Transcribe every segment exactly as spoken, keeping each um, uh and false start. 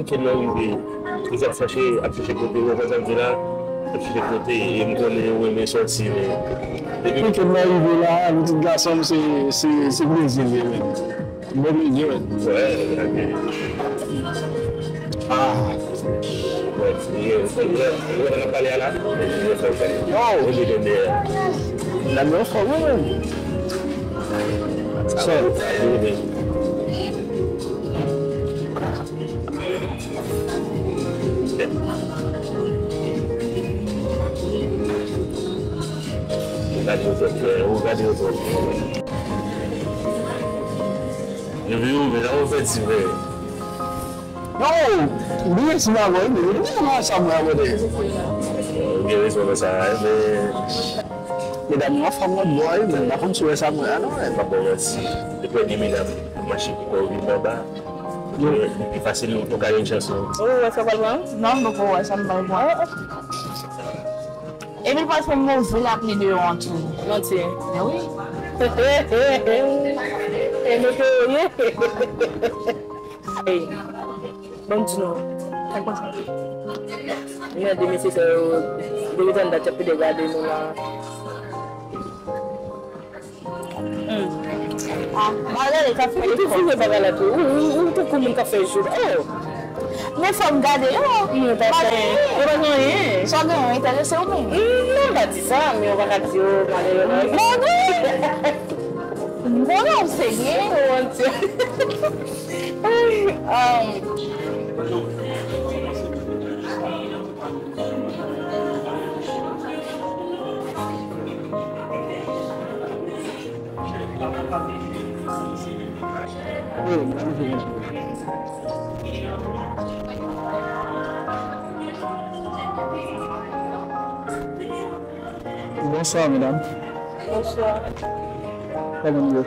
Weekend nan rive, li ap chache, ap chache kote, ou konprann sa m di la, ap chache kote, e m konnen ou renmen sòti, men depi weekend nan rive la, pitit gason m, se, se, se plezi l ye menm. Bon, men, yo. Wè, ok. Ah. Wè, yo, yo, yo, n ap pale a la. Yo fè w pale. Oh. Yo, yo, yo. Dam yo fò, wi, wi. Sa, yo, yo. Ou gade yo twòp, frè. Ou gade yo twòp. Epi ou menm, sa w fè ti frè? Non, m bliye si m avè w, men m bliye nan sa mwen abòde. Ou gen rezon nan sa, men medam yo anfòm lòt bò, wi, men m pa konn si w wè sa mwen a non, men m p ap ba w manti. Depi w wè de medam ap mache pou kò yo vin anba, li pi fasil pou w ka jwenn chans ou. Ou wè sa w pral pran? Non, m poko wè sa m pral pran. Epi l pral fè move lapli deyò an tou. Manti. Men wi. E nou te ye. Ey, ban m di nou. Sa k pase? Gen de mesye sa yo, depi tann dat y ap pede gade nou la. Hmm. Ah, Margarita fè efò. Ou toujou wè bagay la tou. Ou, ou, ou tankou moun k ap fè jou. Oh! Men fò m gade yo. Non, pa fè. Yo pa gen anyen. Sa w gen yo enterese w menm? Hmm, non, m pa di sa, men yo pa ka di yo malere. Bon, wi. Bon, non, serye. Oh, mon Dieu. Um, Bonswa, medam. Bonswa. Kòman nou ye?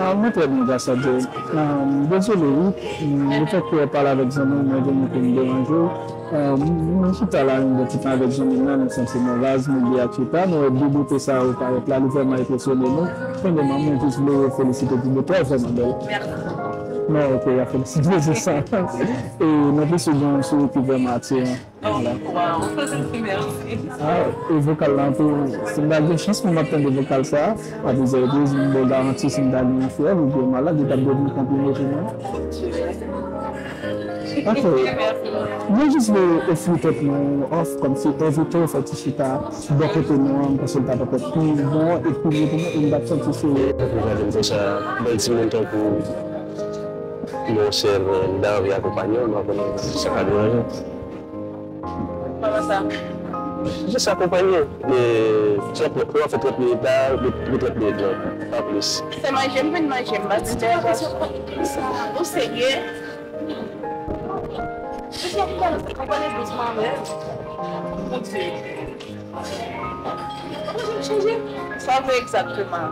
Ah, mwen trè byen, gras a Dye. Ah, dezole, wi. Lefètke w ap pale avèk zanmi w, mwen vini pou m deranje w. Ah, m, m chita la yon bon ti tan avèk zanmi m nan, nou santi nou raz, nou byen ak chita, nou wè de bote sa yo parèt la, li vrèman enpresyone nou. Premyèman, mwen jis vle yo felisite ti bote a, vrèman bèl. Mèsi. Non, ok, y a felisite, se sa. E nan plis, ou gen yon souri ki vrèman atiran. Oh, wow. Mèsi. Ah, e vokal la tou, si m ta gen chans pou m ap tande vokal sa a, a plizyè repriz, m ba w garanti, si m ta gen yon fyèv oubyen malad, li t ap devni konplime pou mwen. Ok. Mwen jis vle ofri tèt mwen yon òf, kòmsi envite w fè ti chita bò kote nou an, m panse l t ap ankò pi bon e pi byen pou mwen, e m t ap santi se. Ou gade m konsa, bèl timoun tankou monchè, m ta anvi akonpanye w, m pa konnen si sa ka deranje w. Kòman sa? Jis akonpanye. E, trant minit, nou an fè trant minit la, nou, nou trant minit la, pa plis. Se manje m vin manje, m pa di nou. Ou serye? Ou konnen dousman, men. Mon Dieu. Ou vin chanje? Sa vle egzakteman.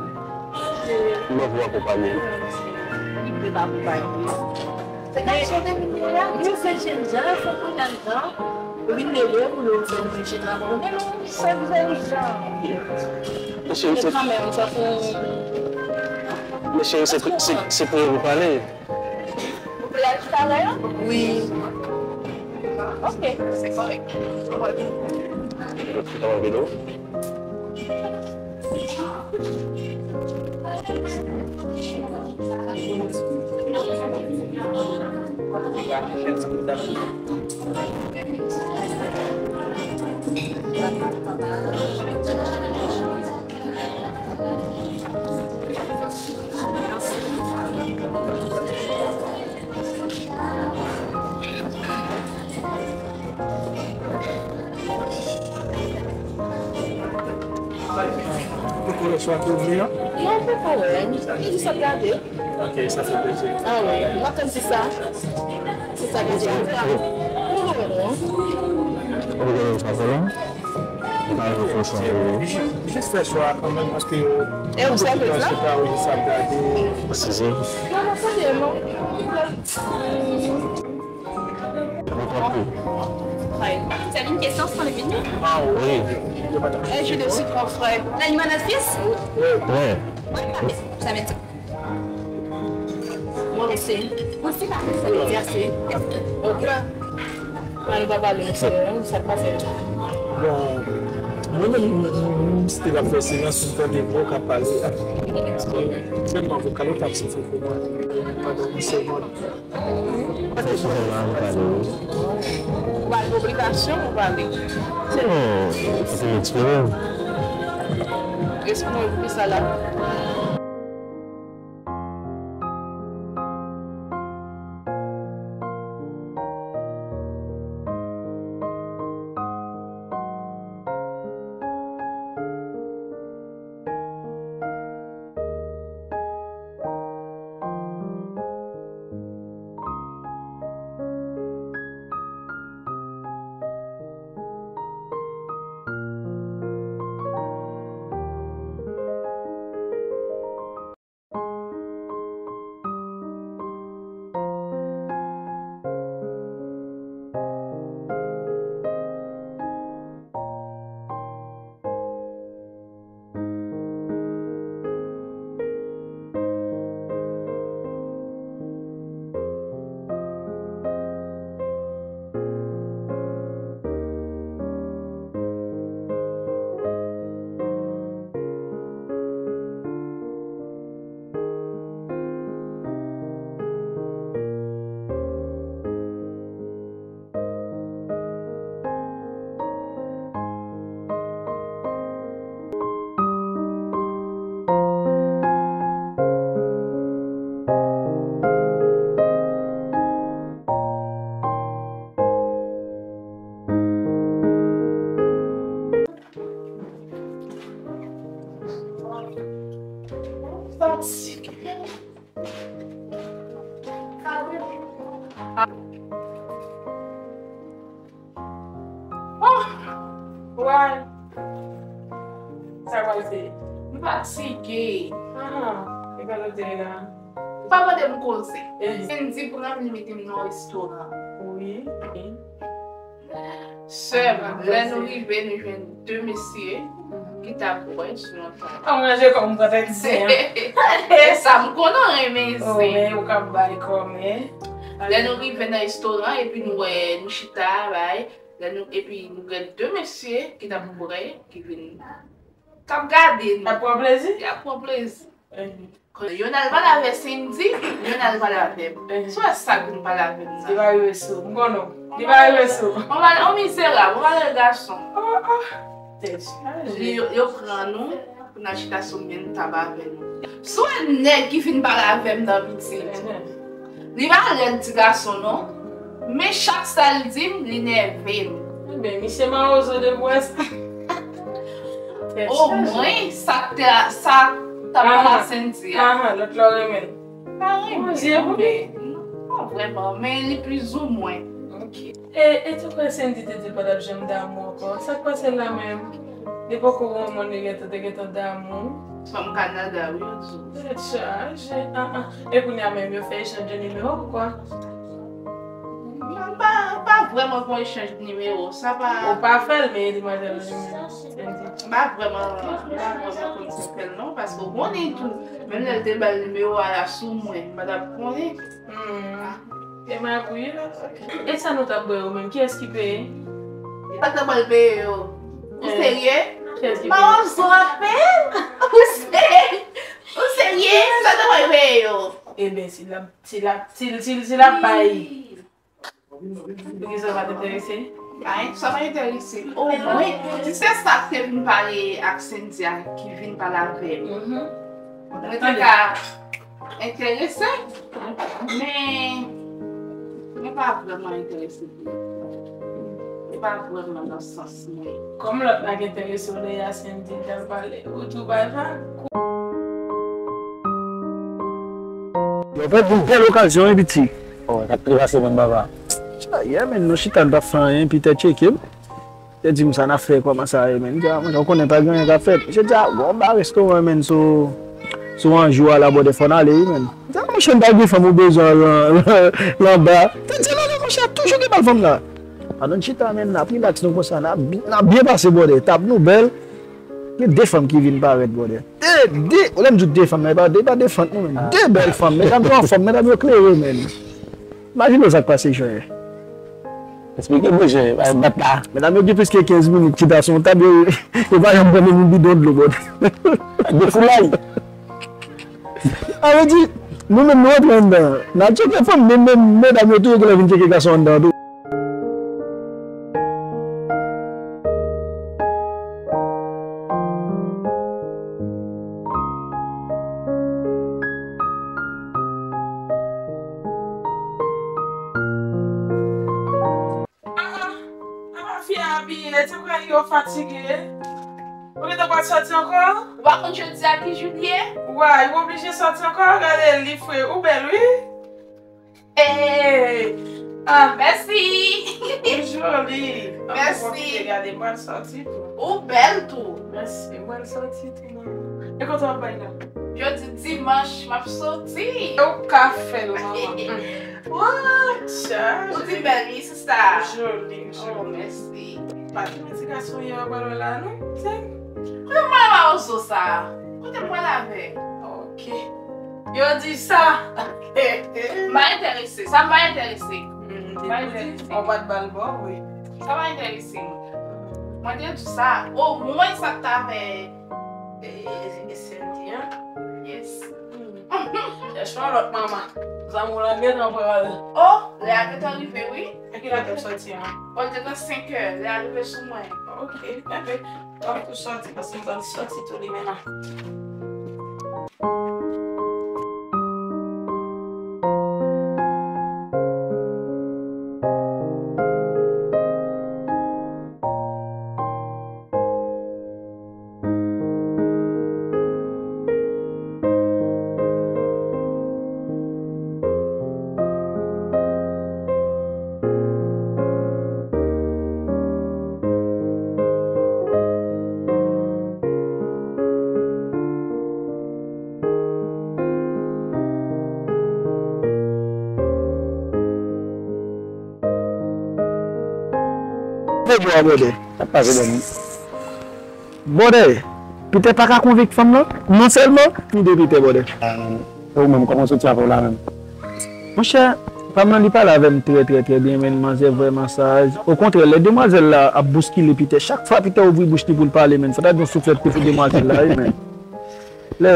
M ap akonpanye. Li vle pa akonpanye. Se gason te vin la, yo fè jèn jan, fò konn nan tan. Yo vin leve pou yo fè nou jèn la. Men nou, se vle jèn jan. Mesye, se kanmenm, sa pou. Mesye, se, se, se pou yo pale. Ou vle al chita la yo? Wi. Ok, se kòrèk. Ou pa vle? Swa ke w vle an? Non, ou poko wè. M jis ap gade. Ok, sa fè plezi. Ah wi, m ap tann ti sa. Ti sa gen di. Ou wè non. Ou gen yon sa fè la? M pa yon fè sa. Jis fè swa kanmenm paske. E ou sèvis la? Jis ap gade. Si, si. Non, non, sa gen non. Mwen tankou. Fèy. Sèl yon kesyon, san le meni? Ah, wi. E ji de sitwon frèy. La limonade fis? Wi. Sa vle di. Mwen se. Mwen se pa. Sa vle di ase. Ok. Mwen pa pale, se sa k pase. Bon, mwen menm, m, m, m still ap fè silans, m tande moun k ap pale. Tèlman vokal ou t ap soufle pou mwen pandan yon segonn. Ou pale obligasyon pou pale. Non, se te eksprime m. Eksprime w pou ki sa la? Fatige. Oh! Why? Sa pase? M fatige. Ah, e pa lòt la. Pa mande m koze. Eh. Cindy pran m, li mete m nan restoran. Wi. Sè m, lè nou rive, nou jwenn de mesye ki t ap bwè sou yon tab. An manje kòm pran tèt zen an. E sa m konnen w renmen zen. Wi, ou k ap bay kòm, eh. Lè nou rive nan restoran, epi nou wè, nou chita, bay. Lè nou, epi nou gen de mesye ki t ap bwè, ki vin, k ap gade nou. Y ap pran plezi? Y ap pran plezi. Mhm. Youn al pale avè Cindy, youn al pale avè m. Mhm. Si w wè sa k vin pale avè m nan. Li pa rive sou ou. M konnen w. Li pa rive sou ou. On mal, on mizerab, on malere gason. Oh, oh. Tèt chaje. Yo, yo pran nou pou n al chita sou menm tab avè nou. Si w wè nèg ki vin pale avè m nan pitit. Mhm. Li pa rèd ti gason non. Men chak sa l di m, li nève m. Ebyen, misye mawozo depi w wè sa. Omwen, sa k te, sa k t ap pale a Cindy a. Ahan, lòt la w renmen l. Pa renmen, men, pa vrèman, men li plizoumwen. Ok. E, e tou kwè Cindy te di l pa t ap janm damou ankò. Sa k pase l la menm? Li poko wè yon moun li gentan, te gentan damou. Fanm Kanada, wi, yo di w. Tèt chaje. Ah, ah. E kounye a menm, yo fè echanj de nimewo, kwa? Non, pa, pa vrèman gon echanj de nimewo. Sa pa. Ou pa fè l, men li mande l nimewo. M pa vrèman, m pa vrèman konn sa fè l, non, paske w konnen tou. Menm lè l te ba l nimewo a la sou mwen, m pa t ap konnen. Hmm. E magouy la. E sa nou t ap bwè yo menm, kiyès ki peye? Sa k ta pral peye yo? Ou serye? Kiyès ki peye? Mawozo anpil! Ou serye? Ou serye? Sa k ta pral peye yo? Eben, si l ap, si l ap, si l, si l, si l ap bay. Poukisa w pa t enterese? Ay, sa pa enterese. Omwen, si se sa k te vin pale ak Cynthia ki vin pale avè m. Mhm. Mwen te ka enterese, men mwen pa vrèman enterese pou li. Pa vrèman nan sans mwen. Kòm lòt la gen enterese w lè Yasmin di l pral pale, ou tou bay vag. Yo pèdi yon bèl okazyon, wi, piti. Oh, sa k trepase menm, papa. Sa ye, men, nou chita, n p ap fè anyen, Pitè tcheke m. Te di m sa n ap fè, kòman sa ye, men. M di, a, monchè, ou konnen pa gen anyen k ap fèt. Misye di, a, bon, ba restoran, men, sou, sou Anjou a la, bòdè fò n ale, wi, men. M di, a, monchè, m pa gen fanm ou bezwen lan, lan, lan ba. Te di, non, non, monchè, toujou gen bèl fanm la. Ann nou chita, men, n ap rilaks nou konsa, n ap bi-, n ap byen pase, bòdè. Tab nou bèl. Gen de fanm ki vin parèt, bòdè. De, de, ou lè m di w de fanm nan, e pa de, e pa de fant, non, men. De bèl fanm. Medam yo anfòm, medam yo klere, men. Imajine w sa k pase, jwè. Esplike mwen, jwè, pa bat la. Medam yo gen plis ke kenz minit chita sou yon tab, yo, yo pa janm pran menm yon bidon dlo, bòdè. De foulay. A vle di, nou menm nou rantre anndan. N a tcheke fanm, men, men medam yo tou, yo genlè vin tcheke gason anndan tou. Ah, ah, ah, fi a abiye, ti kwè yo fatige. Ou gentan pral sòti ankò? Ou pa konn jodi a ki jou l ye? Way, ou oblije sòti ankò, gade li fre, ou bèl wi. Hey! Ah, mèsi! Ou joli. Mèsi. Gade, mwen sòti tou. Ou bèl tou. Mèsi, mwen sòti tou. E kote w ap bay la? Jodi dimanch, m ap soti. E ou ka fè l, manman. Woy, chaje. Ou di bèl, wi, sista. Joli, joli. Oh, mèsi. Pa di mwen ti gason yè w pral wè la, non? Kote m pral wè ozo sa? Kote m pral avè? Ok. Yo di sa. M pa enterese. Sa m pa enterese. M pa enterese. Ou pa t ba l bon, wi. Sa pa enterese m. Mwen te di sa. Omwen sa t ta fè. E, e, e Cindy, an? Yes. Chèche yon lòt manman. Zanmi w lan gentan pran l. Oh, lè a gentan rive, wi. A kilè w t ap sòti an? Oh, l gentan senkè. Lè a rive sou mwen. Ok, enben, w ap tou sòti, paske m pral sòti tou li menm. Fè bò a, bòdè. Sa k pase, bòdè? Bòdè, Pitè pa ka konvenk fanm lan? Non sèlman, ni de Pitè, bòdè. Ah, e ou menm, kòman w soti avè w la menm? Monchè, fanm lan, li pale avè m trè, trè, trè byen, men manzè vrèman saj. Okontrè, lè demwazèl la ap bouskile Pitè, chak fwa Pitè ouvri bouch li pou l pale, men, fò ta di yon souflèt te pou demwazèl la, wi, men. Lè,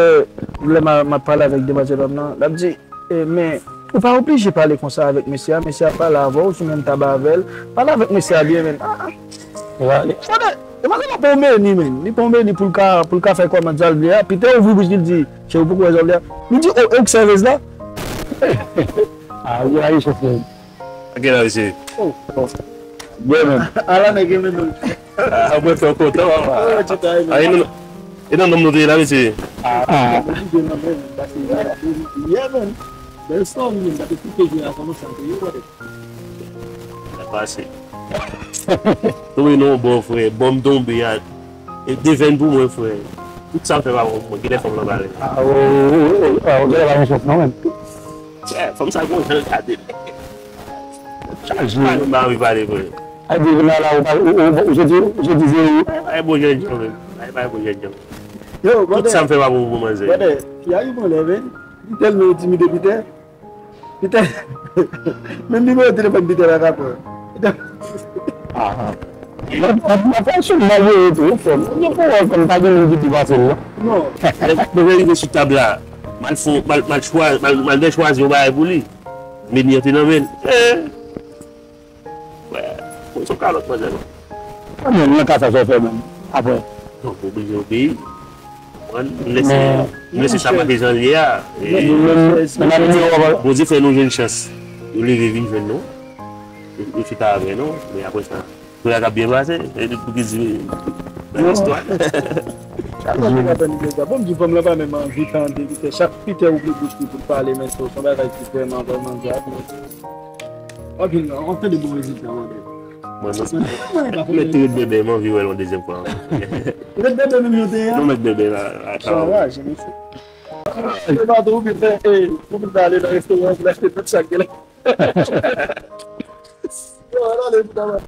lè m a, m ap pale avèk demwazèl fanm nan, l ap di, E, men, ou pa oblije pale konsa avèk mesye a. Mesye a pale avè w, sou menm tab avè l. Pale avèk mesye a byen, men. Ah, ah. Bòdè, demwazèl la pa yon meni, men. Li pa yon meni pou l ka, pou l ka fè kòmand sa l vle a. Pitè ouvri bouch li, l di, cheri, ou poko wè sa w vle a? Li di, o, e ou k sèvez la? Ah, ou gen la richès, men. Gen la, mesye. Oh, oh. Byen, men. Ala nèg yo, men, non. Ah, mwen fè w kontan, papa. Oh, ti tay, men. Ah, e nan, e nan nonm nou te ye la, mesye. Ah. Yeah, man. Bèl story, men. Sa te koupe jwe a, kòman sa te ye, wè. Sa pase. Tonbe nan yon bò, frè. Bò m tonbe a. E devèn pou mwen, frè. Tout sa m fè pa bon pou mwen. Kilè fanm lan pale? Ah, oh, oh, oh, oh, ah, ou genlè pa gen chans, non, men. Chè, fanm sa gon jan l gade m. Chak jou. Pa nou pa anvi pale, frè. Ay, di vin la, la, ou pa, ou, ou, ou soti, ou soti zewo. Ay, ay, bon jènjan, men. Ay, ay, bon jènjan. Yo, tout sa m fè pa pou, pou manzè. Brother, fi a gen pwoblèm, men. Li tèlman entimide, Pitè. Pitè. Menm nimewo telefòn Pitè pa ka pran. Pitè. Ah, ah. Mwen, mwen, mwen fè sou mwen jere tou, wi, frè m. Ou gen pou wè, frè m, pa gen moun ki pi pase m, non. Non. Lè, lè rive sou tab la, m al fon, m al, m al chwa-, m al, m al dè chwazi yon bagay pou li. Meni an te nan men l. Eh. Wè, mwen se yon kalòt, manzè, non. Mwen menm, nan ka sa, sa w fè menm, apre? Non, mwen oblije obeyi. Mwen, m lese, m lese sa make jan l ye a. E, men, men, men, men, men, Bondye fè nou jwenn chans. Yo leve vin jwenn nou. Yo, yo chita avè nou. Men apre sa, Bagay k ap byen pase, e pou ki di yon istwa. Bon, m di fanm lan pa menm anvi tande, pite chak pite ouvri bouch li pou l pale, men se yon bagay ki vrèman, vrèman grav. Anpil, anpil de bon rezilta, mwen. Mwen, mwen, mwen te ret bebe, mwen anvi wè l yon dezyèm fwa. Ret bebe menm jan te ye a? Non, mèt bebe la, la, sa va. Sa va, jan mesye. Se pa tou, ou vin fè, e, ou vin ale nan restoran, ou vin achte tout sa ki la. Yo, al ale, puta, man.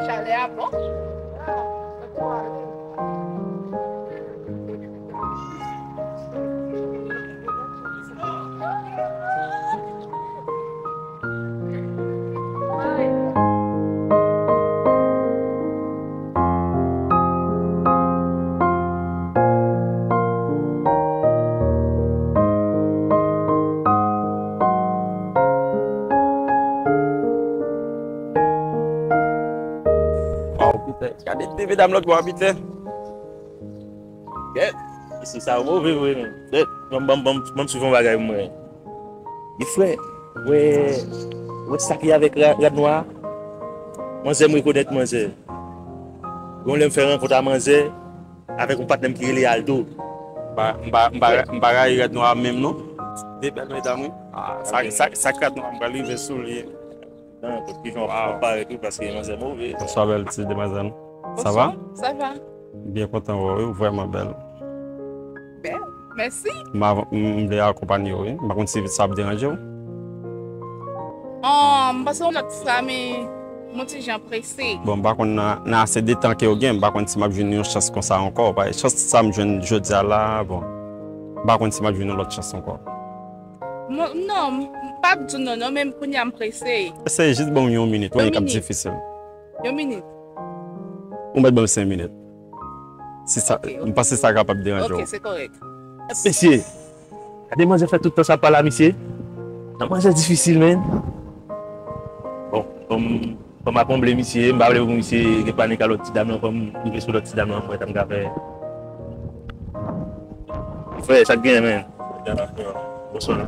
Chalè a bon. Waw, pite. Gade de medam lòt bò a, pite. Gèt, mesye sa yo move vre, men. Gèt, ban m, ban m, ban m, ban m swiv yon bagay mwen. Gen frè, wè, wè sa ki avèk ra-, rad nwa a? Manzè, m rekonèt manzè. Gon lè m fè rankont a manzè avèk yon patnè m ki rele Aldo. M pa, m pa, m pa, m pa rayi rad nwa a menm, non. De bèl medam, wi. Ah, sa, sa, sa k rad nwa a, m pral rive sou li. Nan, kot kijan w ap parèt wi, paske manzè move. Bonswa, bèl ti demwazèl. Sa va? Bonswa, sa va. Byen kontan wè w wi, ou vrèman bèl. Bèl, mèsi. M ap, m, m vle akonpanye w wi. M pa konn si sa ap deranje w. Ah, m panse yon lòt fwa, men m yon ti jan prese. Bon, m pa konn nan, nan ase de tan ke w gen, m pa konn si m ap jwenn yon chans konsa ankò. Paske chans sa m jwenn jodi a la, bon, m pa konn si m ap jwenn yon lòt chans ankò. Mo-, non, m p ap di w non, non, men kounye a m prese. Se jis ban m yon minit, wi, k ap difisil. Yon minit. Ou mèt ban m senk minit. Si sa, ok, ok. M panse sa kapab deranje w. Ok, se kòrèk. Mesye, gade manzè fè tout tan sa ap pale a misye. Nan manzè difisil, men. Bon, bon, fò m akonble misye, m pa vle pou misye gen panik a lòt ti dam lan, fò m rive sou lòt ti dam lan, m wè sa m ka fè. Frè, sa k genyen, men? Bonswa.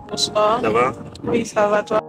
Bonswa. Ça va? Oui, ça va, toi?